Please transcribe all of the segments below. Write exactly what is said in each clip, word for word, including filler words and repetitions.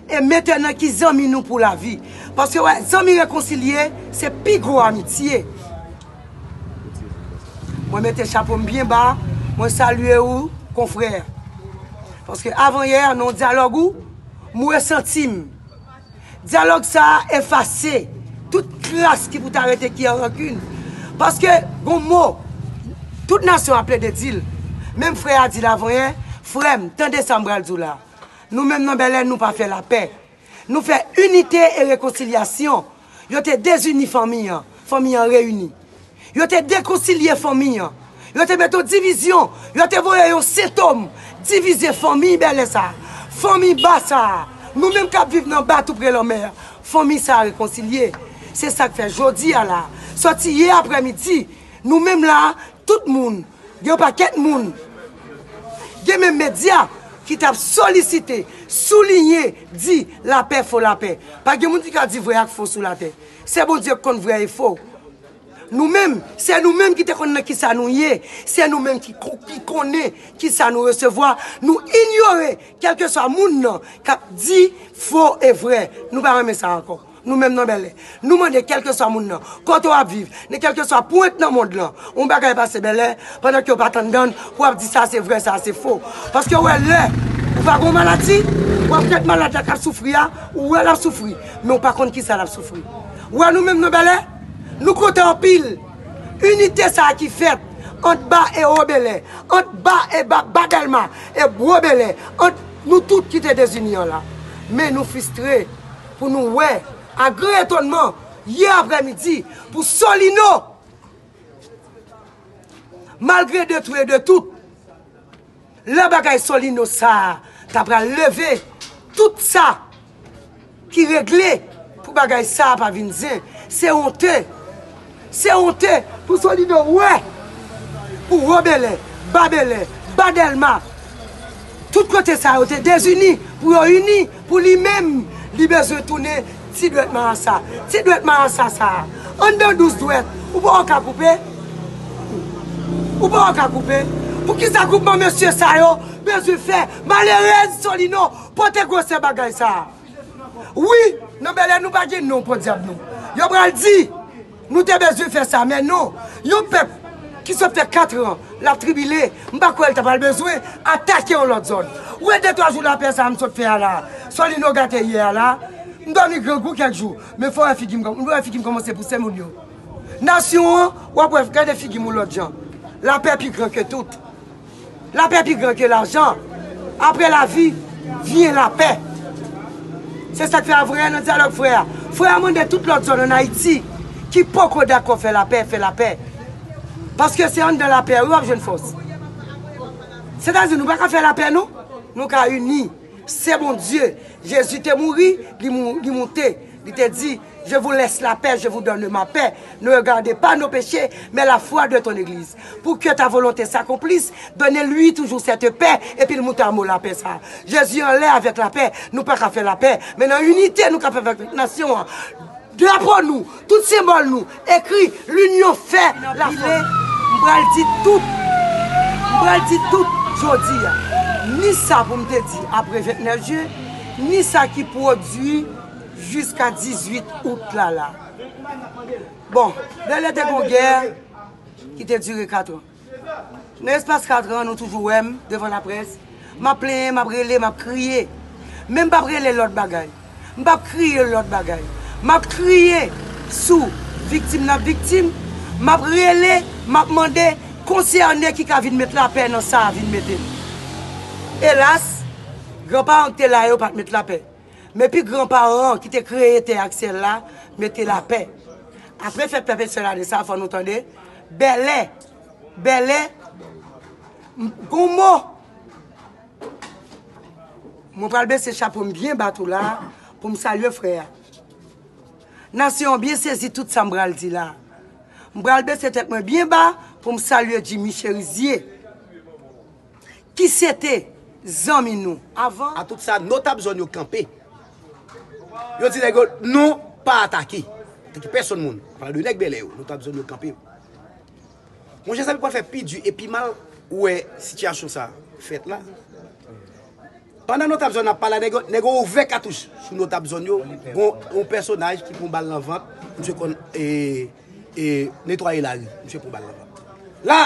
E mentnan ki zanmi nou pou lavi. Paske wè, zanmi rekonsilye, se pi gwo amitye. Mwen mete chapo m byen ba, mwen salye ou, konfrè. Paske avanyè, nan dyalòg ou, m resanti m. Dyalòg sa a efase tout tras ki pou ta rete ki an rankin. Paske, gon mo, tout nasyon ap plede di l. Menm frè a di l avanyè, frè m, tande sa m pral di w la. Nou menm nan Bèlè, nou pa fè lapè. Nou fè inite e rekonsilyasyon. Yo te dezini fanmi an, fanmi an reyini. Yo te dekonsilye fanmi an. Yo te mete yon divizyon. Yo te voye yon sentòm divize fanmi Bèlè sa a. Fanmi ba sa a. Nou menm k ap viv nan ba toupre lanmè a. Fanmi sa a rekonsilye. Se sa k fè jodi a la, sòti yè aprèmidi, nou menm la, tout moun, gen yon pakèt moun, gen menm medya ki t ap solisite, souliye, di lapè, fo lapè. Pa gen moun ki ka di vrè ak fo sou latè. Se Bondye k konn vrè e fo. Nou menm, se nou menm ki te konn nan kisa nou ye, se nou menm ki, ko- ki konnen kisa nou resevwa, nou inyore kèlkeswa moun nan k ap di fo e vrè. Nou pa renmen sa ankò. Nou menm nan Bèlè, nou mande kèlkeswa moun nan, kote w ap viv, nan kèlkeswa pwent nan mond lan, yon bagay pase Bèlè, pandan ke w pa t anndan l, pou w ap di sa se vrè, sa se fo. Paske w wè lè ou pa gon maladi, w ap gad malad la k ap soufri a, ou wè l ap soufri, men w pa konn kisa l ap soufri. Ou wè nou menm nan Bèlè, nou kontan anpil. Inite sa a ki fèt ant Ba e Wo Bèlè, ant Ba e Ba, Ba Dèlma e Wo Bèlè, ant nou tout ki te dezini an la. Men nou fristre pou nou wè, a gran etònman, yè aprèmidi, pou Solino, malgre de tou e de tout, lè bagay Solino sa a ta pral leve, tout sa ki regle pou bagay sa a pa vin zen. Se onte. Se onte pou Solino wè, pou Wo Bèlè, Ba Bèlè, Ba Dèlma, tout kote sa yo te dezini pou yo ini, pou li menm, li bezwen tounen ti dwèt marasa. Ti dwèt marasa sa a, anndan douz dwèt, ou poko ka koupe? Ou poko ka koupe? Poukisa groupman mesye sa yo bezwen fè malerèz Solino pote gwosè bagay sa a? Wi, nan Bèlè nou pa gen non podyab nou. Yo pral di, nou te bezwen fè sa, men non. Yon pèp ki sot fè kat an, l ap tribile, m pa kwè l ta pral bezwen atake yon lòt zòn. Ou wè de twa jou lapè sa a m sot fè a la, Solino gate yè a la, m dòmi grangou kèk jou, men fò wè figi m, m wè figi m kòmanse pouse moun yo. Nasyon an, w ap wè, gade figi m yon lòt jan. Lapè pi gran ke tout. Lapè pi gran ke lajan. Apre lavi, vyen lapè. Se sa k fè avanyè nan dyalòg frè a, frè a mande tout lòt zòn ann Ayiti ki poko dakò fè lapè, fè lapè. Paske se anndan lapè wi w ap jwenn fòs. Sètadi nou pa ka fè lapè non. Nou ka ini. Se Bondye. Jezi te mouri, li mou- li moute. Li te di, je vous laisse la paix, je vous donne ma paix. Ne regardez pas nos péchés, mais la foi de ton église. Pour que ta volonté s'accomplisse, donne-lui toujours cette paix. Epi l moute a mo lapè sa. Jezi anlè avèk lapè, nou pa ka fè lapè. Men nan inite nou ka fè avèk nasyon an. Drapo nou, tout senbòl nou, ekri, l'union fait la force. M pral di tout. M pral di tout jodi a. Ni sa pou m te di apre vennèf jen, ni sa ki pwodui jiska dizuit out la la. Bon, Bèlè te gon gè ki te dire kat an. Nan espas kat an, nou toujou wè m devan laprès. M ap plenyen, m ap rele, m ap kriye. Men m p ap rele lòt bagay. M p ap kriye lòt bagay. M ap kriye sou viktim n ap viktim. M ap rele, m ap mande konsène ki ka vin met lapè nan sa a vin mete l. Elas, granparan k te la yo pa t met lapè. Men pi granparan an ki te kreye tè ak syèl la, mete lapè. Apre fèt pèp e sè lane sa a, fò nou tande, Bèlè, Bèlè, m- gon mo. Mwen pral bese chapo m byen ba tou la pou m salye frè a. Nasyon an byen sezi tout sa m pral di la. M pral bese tèt mwen byen ba pou m salye Jimmy Cherizier, ki se te zanmi nou avan. A tout sa, notab zòn yo kanpe. Yo di nèg yo, nou pa atake. Atake pèsonn moun. Pale de nèg Bèlè yo, notab zòn yo kanpe. Monchè, sa ki pral fè pi di e pi mal, ou wè sitiyasyon sa fèt la. Pandan notab zòn ap pale a nèg yo, nèg yo ouvè katouch sou notab zòn yo. Gon yon pèsonaj ki pran bal nan vant, misye konn e, e, netwaye lari, misye pran bal nan vant. La,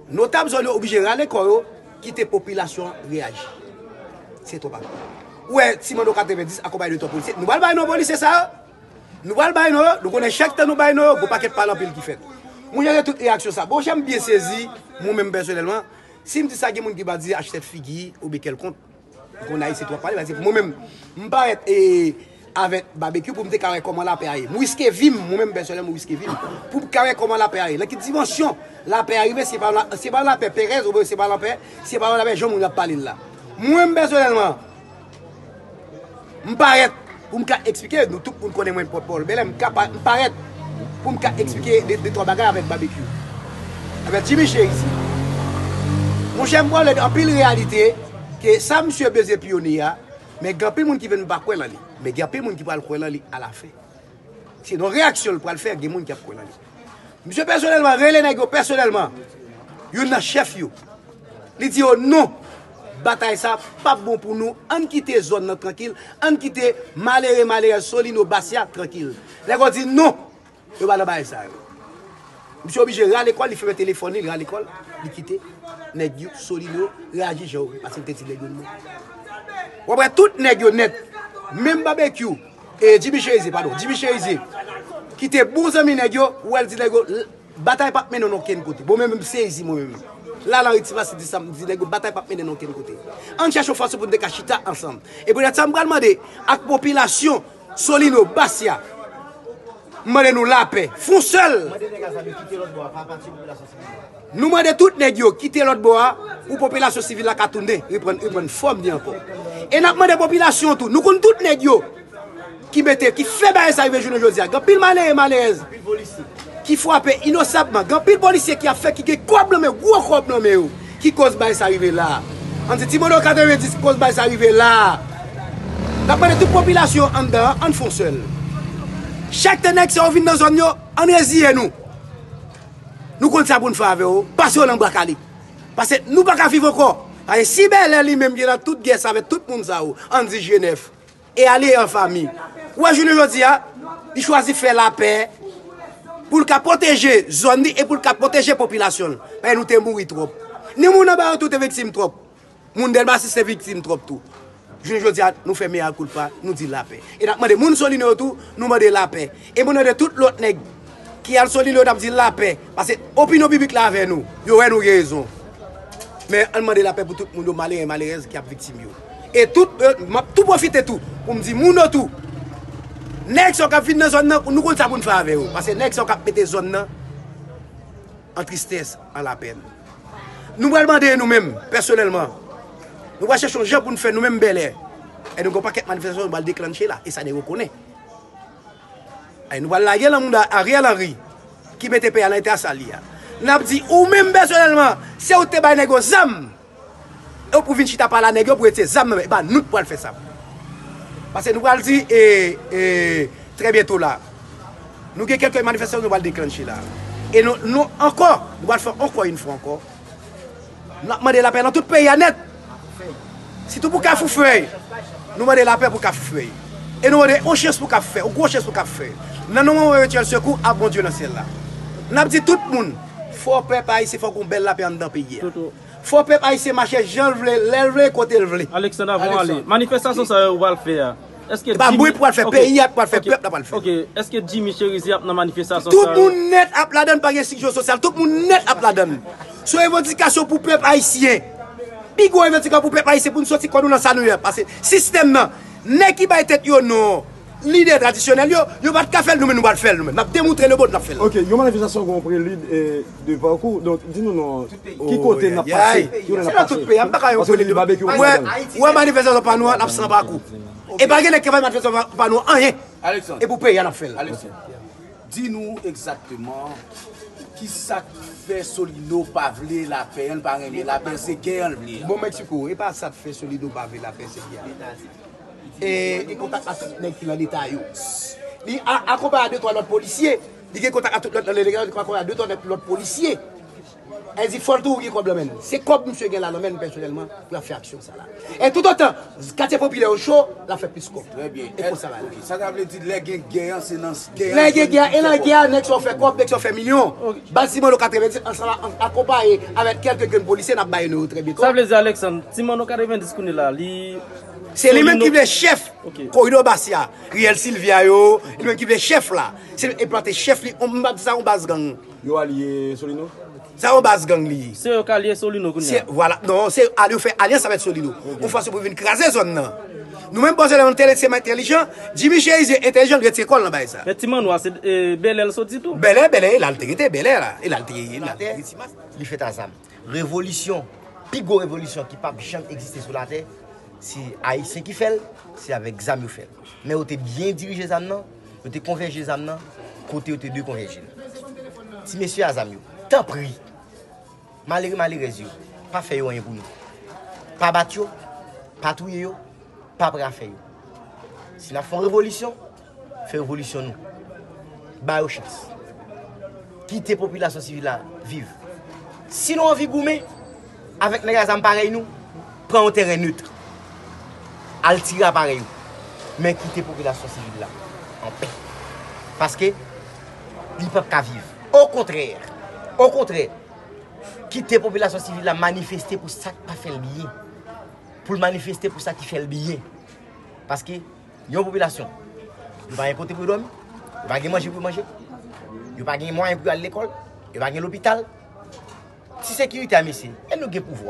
notab zòn yo oblije rale kò yo, kite popilasyon an reyaji. Se twòp ankò. Ou wè, ti mando katrevendis akonpaye de twa polisye. Nou pral bay non polisye sa yo. Nou pral bay non yo. Nou konnen chak tan nou bay non yo, gon pakèt pale anpil ki fèt. Mwen jere tout reyaksyon sa. Bon, jan m byen sezi, mwen menm pèsonèlman, si m di sa, gen moun ki va di achte figi oubyen kèlkonk. Konn Ayisyen twòp pale, paske mwen menm, m parèt e, avèk Babekyou pou m te ka wè kòman lapè a ye. M riske vi m, mwen menm pèsonèlman, m riske vi m. Pou m ka wè kòman lapè a ye. Nan ki dimansyon lapè a rive, se pa la, se pa lapè perèz, oubyen se pa lapè, se pa lapè jan moun ap pale l la. Mwen menm pèsonèlman, m parèt pou m ka eksplike, nou tout moun konnen mwen pòtpawòl bèlè, m ka pa, m parèt pou m ka eksplike de, de twa bagay avèk Babekyou. Avèk Jimmy Cherizier. Monchè, m pale de anpil reyalite ke sa misye bezwen piyone a, men gen anpil moun ki vin pa kwè nan li. Men gen anpil moun ki pral kwè nan li alafen. Se nan reyaksyon l pral fè, gen moun ki ap kwè nan li. Misye pèsonèlman rele nèg yo pèsonèlman. Youn nan chèf yo. Li di yo non. Batay sa p ap bon pou nou. Ann kite zòn nan trankil. Ann kite malere, malerèz Solino, Basya trankil. Nèg yo di non. Yo pa nan bagay sa yo. Misye oblije rale kò l, li fèmen telefòn li, li rale kò l, li kite nèg yo, Solino, reyaji jan yo vle, paske l te di nèg yo non. W ap wè tout nèg yo nèt, menm Babekyou, e Jimmy Cherizier, padon, Jimmy Cherizier, ki te bon zanmi nèg yo, ou wè l di nèg yo, l-, batay p ap mennen n okenn kote. Bon, mwen menm, m sezi, mwen menm. La, Larisi Pase di sa, m di nèg yo, batay p ap mennen n okenn kote. Ann chèche yon fason pou n te ka chita ansanm. E poutèt sa, m pral mande ak popilasyon, Solino, Basya, m mande nou lapè. Fon sèl. Nou mande tout nèg yo kite lòt bò a pou popilasyon sivil la ka tounen, reprann, reprann fòm li ankò. E n ap mande popilasyon tou, nou konn tout nèg yo ki mete, ki fè bagay sa rive jounen jodi a. Gen anpil malere, malerèz ki frape inosabman. Gen anpil polisye ki ap fè, ki gen kòb nan men, gwo kòb nan men yo, ki koz bagay sa rive la. Ann di ti modo katrevendis ki koz bagay sa rive la. N ap mande tout popilasyon anndan an, ann fon sèl. Chak tan nèg sa yo vin nan zòn yo, ann reziye nou. Nou konn sa pou n fè avè yo, pase yo nan bra kale. Paske nou pa ka viv ankò. Paske si Bèlè li menm gen nan tout gè sa avèk tout moun sa yo, ann di Jenèf, e ale an fanmi. Ou wè jounen jodi a, li chwazi fè lapè pou l ka pwoteje zòn li e pou l ka pwoteje popilasyon l. Paske nou te mouri twòp. Ni moun anba yo tou te viktim twòp. Moun Dèlmasis te viktim twòp tou. Jounen jodi a, nou fè mea culpa, nou di lapè. E n ap mande moun Solino yo tou, nou mande lapè. E moun de tout lòt nèg ki al Solino yo t ap di lapè. Paske opinyon piblik la avè nou. Yo wè nou gen rezon. Men ann mande lapè pou tout moun yo, malere, malerèz ki ap viktim yo. E tout, e, m ap tou pwofite tou pou m di moun yo tou, nèg sa yo k ap vin nan zòn nan, nou konn sa pou n fè avè yo. Paske nèg sa yo k ap mete zòn nan an tristès, an lapèn. Nou pral mande nou menm, pèsonèlman. Nou pral chèche yon jan pou n fè nou menm Bèlè. E nou gen yon pakèt manifestasyon nou pral deklanche la, e sa nèg yo konnen. E nou pral lage lan moun Ariel Henry, ki mete peyi a nan eta sa l ye a. N ap di, ou menm pèsonèlman, se ou ki te bay nèg yo zam. E ou pou vin chita pale a nèg yo pou retire zam nan men, e pa nou k pral fè sa. Paske nou pral di, e, e, trè byento la, nou gen kèlke manifestasyon nou pral deklanche la. E nou, nou ankò, nou pral fè ankò yon fwa ankò. N ap mande lapè nan tout peyi a nèt. Sitou pou Kafou Fèy. Nou mande lapè pou Kafou Fèy. E nou mande yon chans pou Kafou Fèy, yon gwo chans pou Kafou Fèy. Nan non mwen Etyèl Sekou ak Bondye nan syèl la. N ap di tout moun, fò pèp ayisyen, fò gon bèl lapè anndan peyi a. Fò pèp ayisyen mache jan l vle, lè l vle, kote l vle. Alexandre, avan w ale, manifestasyon sa yo ou pral fè a, èske... E pa mwen pou al fè, peyi a pou al fè, pèp la pou al fè. Ok, èske Jimmy Cherizier ap nan manifestasyon sa yo? Tout moun nèt ap ladann, pa gen eksklizyon sosyal, tout moun nèt ap ladann. Se yon revandikasyon pou pèp ayisyen. Pi gwo revandikasyon pou pèp ayisyen, pou n soti kò nou nan sa nou ye. Paske sistèm nan, nèg ki bay tèt yo non, lidè tradisyonèl yo, yo pa t ka fè l, nou menm nou pral fè l, nou menm. N ap demontre le bon n ap fè l. Ok, yon manifestasyon gen yon prelid, e, de pakou. Donk, di nou non, ki kote n ap pase, ki kote n ap pase. Se nan tout peyi a, m pa ka yon prelid. Paske nou di Babekyou pa nan l. Ou wè manifestasyon pa nou an, n ap san pakou. E pa gen nèg ki fè manifestasyon pa nou an, anyen. E pou peyi a n ap fè l. Di nou egzakteman kisa k fè Solino pa vle lapè an, l pa renmen lapè, se gè an l vle a. Bon, Meksiko, e pa sa k fè Solino pa vle lapè, se gè a. E, li kontak ak tout nèg ki nan leta yo. Li a-, akonpaye a de twa lòt polisye. Li gen kontak ak tout lòt nan leta yo, li akonpaye a de twa lòt, lòt polisye. Èl di fò l toujou gen kòb nan men l. Se kòb misye gen la nan men l pèsonèlman pou l ap fè aksyon sa la. E toutotan katye popilè yo cho, l ap fè plis kòb. Trè byen. E konsa bagay la. Sa ta vle di lè gen gè an, se nan gè an. Lè gen gè an, e nan gè an, nèg sa yo fè kòb, nèg sa yo fè milyon. Baz Ti Manno katrevenndis ansanm akonpaye avèk kèlke grenn polisye n ap ba yo nou yo trè byento. Sa vle di Alexandre, Ti Manno katrevenndis kounye la, li Se li menm ki vle chèf koridò Basya, riyèl Silvya yo, li menm ki vle chèf la. Se li menm ki plante chèf li, m p ap di sa yon baz gang. Yo alye Solino? Sa yon baz gang li ye. Se yo k alye Solino kounye a. Vwala, non, se al yo fè alyans avèk Solino. Yon fason pou vin kraze zòn nan. Nou menm bò sèlè nou tèlè se entèlijan, Jimmy Cherizier entèlijan, li retire kò l nan bagay sa. Men Ti Manno a se Bèlè l soti tou. Bèlè, Bèlè, e la l te rete, Bèlè la. E la l te ye, e la l te ye. Li fèt a zam. Li fèt a zam. Revolisyon pi gwo revolisyon ki p ap janm egziste sou latè, se Ayisyen ki fè l, se avèk zam yo fè l. Men yo te byen dirije zam nan, yo te konvèje zam nan kote yo te dwe konvèje l. Ti mesye a zam yo, tanpri, malere malerèz yo, pa fè yo anyen pou nou. Pa bat yo, pa touye yo, pa pran afè yo. Si n ap fè yon revolisyon, fè revolisyon nou. Ba yo chans. Kite popilasyon sivil la viv. Si nou anvi goumen avèk nèg a zam parèy nou, pran yon teren nèt. Al tire aparèy ou. Men kite popilasyon sivil la anpè. Paske li p ap ka viv. Okontrè, okontrè, kite popilasyon sivil la manifeste pou sa k pa fè l byen. Pou l manifeste pou sa ki fè l byen. Paske yon popilasyon, yo pa gen kote pou yo dòmi, yo pa gen manje pou yo manje, yo pa gen mwayen pou yo al lekòl, yo pa gen lopital. Ti sekirite a mesye, e nou gen pouvwa.